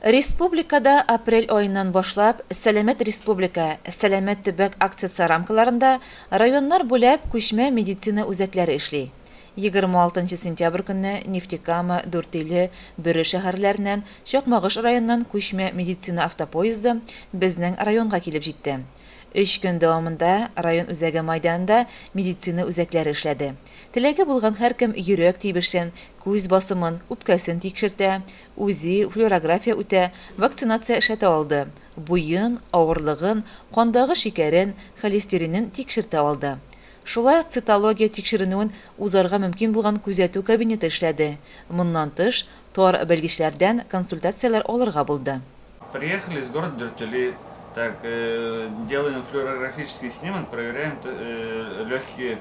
Республикада апрель аеннан башлап Сәламәт республика, сәламәт төбәк акциясе рамкаларында районнар буйлап күчмә медицина үзәкләре эшли. 26 нчы сентябрь көнне Нефтекама, Дүртөйле, Бөре шәһәрләреннән, Чакмагыш районыннан күчмә медицина автопоезды безнең районга килеп җитте. Өч көн дәвамында район үзәге майданында медицина үзәкләре эшләде. Теләге булган һәркем йөрәк тибешен, күз басымын, үпкәсен тикшертә, УЗИ, флюорография үтә, вакцинация эшләтә алды, буен, авырлыгын, кандагы шикәрен, холестеринын тикшертә алды. Шулай ук цитология тикшеренүен узарга мөмкин булган күзәтү кабинеты эшләде. Моннан тыш, тар белгечләрдән консультацияләр алырга булды. Приехали из города Дюртюли, так, делаем флюорографический снимок, проверяем легкие.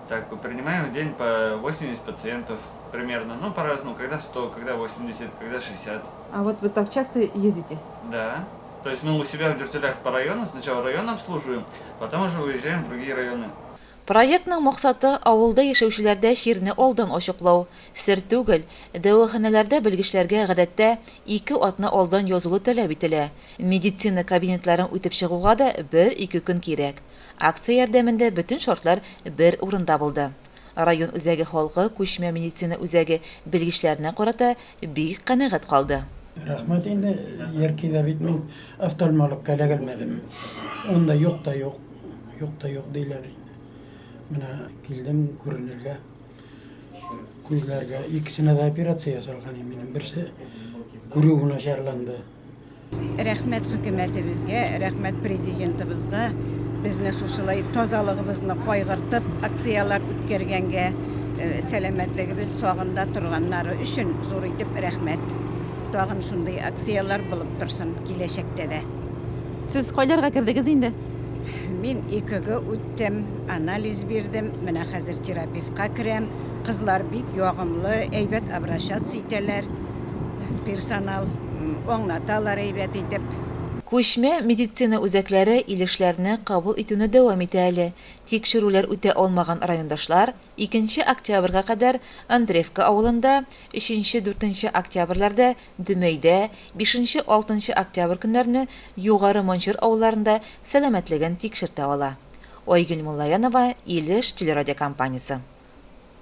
Так, принимаем в день по 80 пациентов примерно. Ну, по-разному, когда 100, когда 80, когда 60. А вот вы так часто ездите? Да. То есть мы у себя в Дюртюлях по району, сначала район обслуживаем, потом уже уезжаем в другие районы. Проектның максаты, авылда яшәүчеләрдә чирне алдан ачыклау. Сер түгел, дәваханәләрдә белгечләргә гадәттә ике атна алдан язылу таләп ителә. Медицина кабинетларын үтеп чыгуга да бер-ике көн кирәк. Акция ярдәмендә бөтен шартлар бер урында булды. Район үзәге халкы күчмә медицина үзәге белгечләренә карата бик канәгать калды. Рәхмәт инде, Яркәйдә бит мин офтальмологка эләгәлмәдем. Анда юк та юк. Юк та юк диләр инде. Менә килдем күренергә. Күзләргә икесенә дә операция ясалган инде минем. Берсе күрү начарланды. Рәхмәт хөкүмәтебезгә, рәхмәт президентыбызга, безне шушылай тазалыгыбызны кайгыртып, акцияләр үткәргәнгә, сәламәтлегебез сагында торганнары өчен зур итеп рәхмәт. Тагын шундый акцияләр булып торсын киләчәктә дә. Сез кайларга кердегез инде? Мин ЭКГ үттем, анализ бирдем, менә хәзер терапевтка керәм. Кызлар бик ягымлы, әйбәт обращаться итәләр, персонал, аңлаталар әйбәт итеп. Күчмә медицина үзәкләре илешләрне кабул итүне дәвам итә әле. Тикшерүләр үтә алмаган райондашлар икенче октябрьгә кадәр Андреевка авылында, өченче-дүртенче октябрьләрдә Дөмәйдә, бишенче-алтынчы октябрь көннәрне Югары Мончур авылларында сәламәтлеген тикшертә ала. Айгөл Муллаянова, Илеш телерадиокомпаниясе.